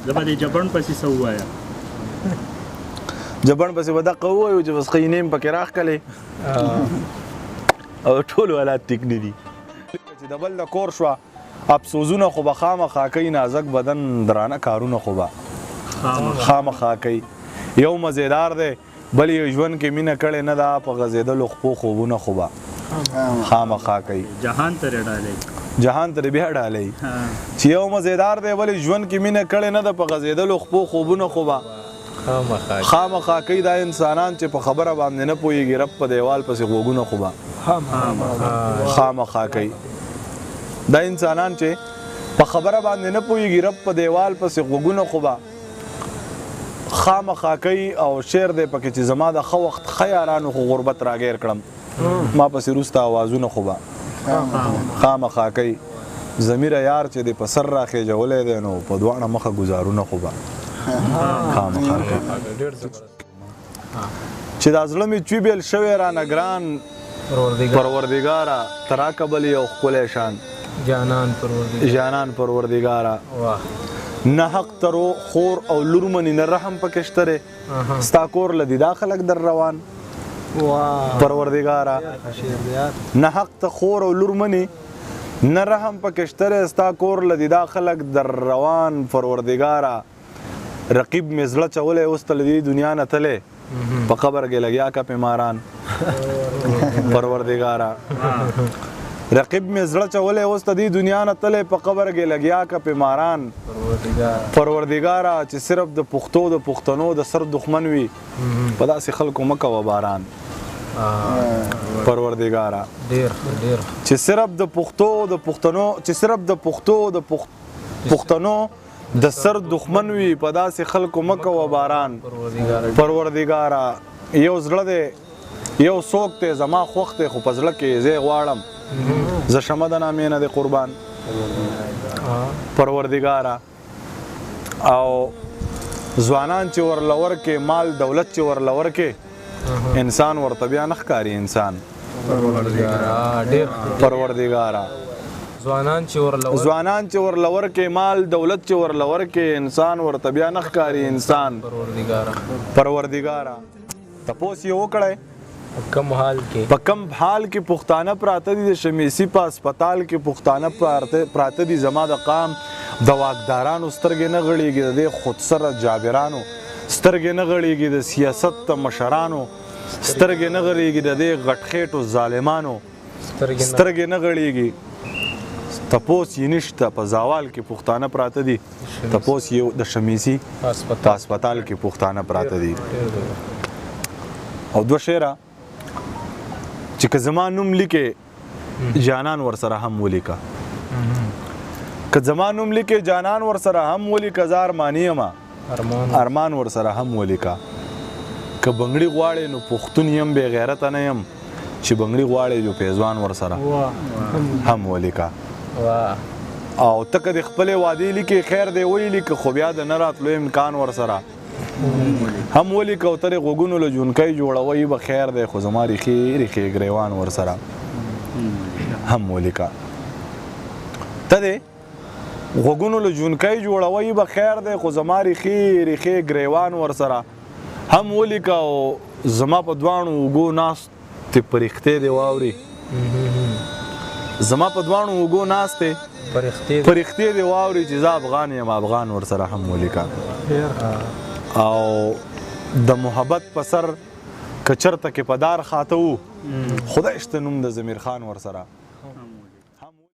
زه به د جبن پسې څه ووایم؟ جبن پسې به دقه ووایو چې بس ښه نیم پکې راښکلې او ټول حالات ټیک نه دي. چې د بل د کور شوه افسوزونه خو به خامخا کوي، نازک بدن درانه کارونه خو به خامخا کوي. یو مزیدار دی بل یې ژوند کې مینه کړې نه ده، په غځېدلو خپو خوبونه خو به خامخا کوي. جهان ته ډالۍ، جهان ته بیا ډالۍ. چې یو مزیدار دی بل ژوند کې مینه کړې نه ده، په غځېدلو خپو خوبونه خو به خامخا کوي. دا انسانان چې په خبره باندې نه پوهېږي، رب په دیوال پسې غوږونه خو به خامخا کوي. دا انسانان چې په خبره باندې نه پوهېږي، رب په دیوال پسې غوږونه خو به خامخا کوي. او شعر دی پکې چې زما د ښه وخت ښه یارانو خو غربت راګیر کړم، ما پسې وروسته اوازونه خو به خامخا کوي. ضمیره یار چې د په سر راخېژولی دی، نو په دواړه مخه ګزارونه خو به خامخا کوي. چې دا زړه مې چوي بېل شوی رانه ګران پروردګاره، ته راکه بل یو ښکلی شان جانان پروردګار، جانان پروردګاره. نه حق ترو خور او لور مني، نه رحم پکې شته دی، ستا کور له دي دا خلک در روان پروردګاره. نه حق ته خور او لور مني، نه رحم پکې شته دی، ستا کور له دي دا خلک در روان پروردګاره. رقیب مې زړه چولی اوس ته له دې دنیا نه تللی، په قبر کې لګیا کا پې ماران پروردګاره. رقیب مې زړه چولی اوس ته دې دنیا نه تللی، په قبر کې لګیا کا پې ماران پروردګاره. چې صرف د پښتو د پښتنو د سر دښمن وي، په داسې خلکو مه کوه باران پروردګاره. ډیر ډیر. چې صرف د پښتو د پښتنو، چې صرف د پښتو د پښتنو د سر دښمن وي، په داسې خلکو مه کوه باران پروردګاره. یو زړه دی یو څوک دی زما خوښ دی، خو په زړه کې زه غواړم زه شمه د نامې نه دی قربان پروردګاره. او ځوانان چې ورله ورکې مال دولت، چې ورله ورکې انسان، ورته بیا نه ښکاري انسان پروردګاره. ځوانان چې ورله ځوانان چې ورله ورکې مال دولت، چې ورله ورکې انسان، ورته بیا نه ښکاري انسان پروردګاره. تپوس یې وکړی په کم حال کې، په کم حال کې پښتانه پراته دي، د شمیسي په هسپتال کې پښتانه پراته دي. زما د قام د واکدارانو سترګې نه غړیږي، د دې خودسره جابرانو سترګې نه غړیږي، د سیاست د مشرانو سترګې نه غړیږي، د دې غټخېټو ظالمانو سترګې نه غړیږي. تپوس یې نشته په زوال کې پښتانه پراته دي، تپوس یې د شمیسي په هسپتال کې پښتانه پراته دي. او دوه شعره چې که زما نوم لیکې جانان ورسره هم ولیکه، که زما نوم لیکې جانان ورسره هم ولیکه، زه ارماني یم ارمان ورسره هم ولیکه. که بنګړي غواړې نو پښتون یم بې غیرته نه یم، چې بنګړي غواړې جو پیزوان ورسره هم ولیکه. او ته که د خپلې وعدې لیکې خیر دی ویې لیکه، خو بیا د نه راتلو امکان ورسره هم ولیکه. او ته د غوږونو له جونکۍ جوړوي به خیر دی، خو زما ریښې ریښې ګریوان ورسره هم ولیکه. ته دې غوږونو له جونکۍ جوړوي به خیر دی، خو زما ریښې ریښې ګریوان ورسره هم ولیکه. او زما په دواړو اوږو ناستې پرښتې دې واوري، زما په دواړو اوږو ناستې پرښتې دې واوري، چې زه افغان یم افغان ورسره هم ولیکه. او د محبت په سر که چرته کې په دار خاته وو، خدای شته نوم د ضمیر خان ورسره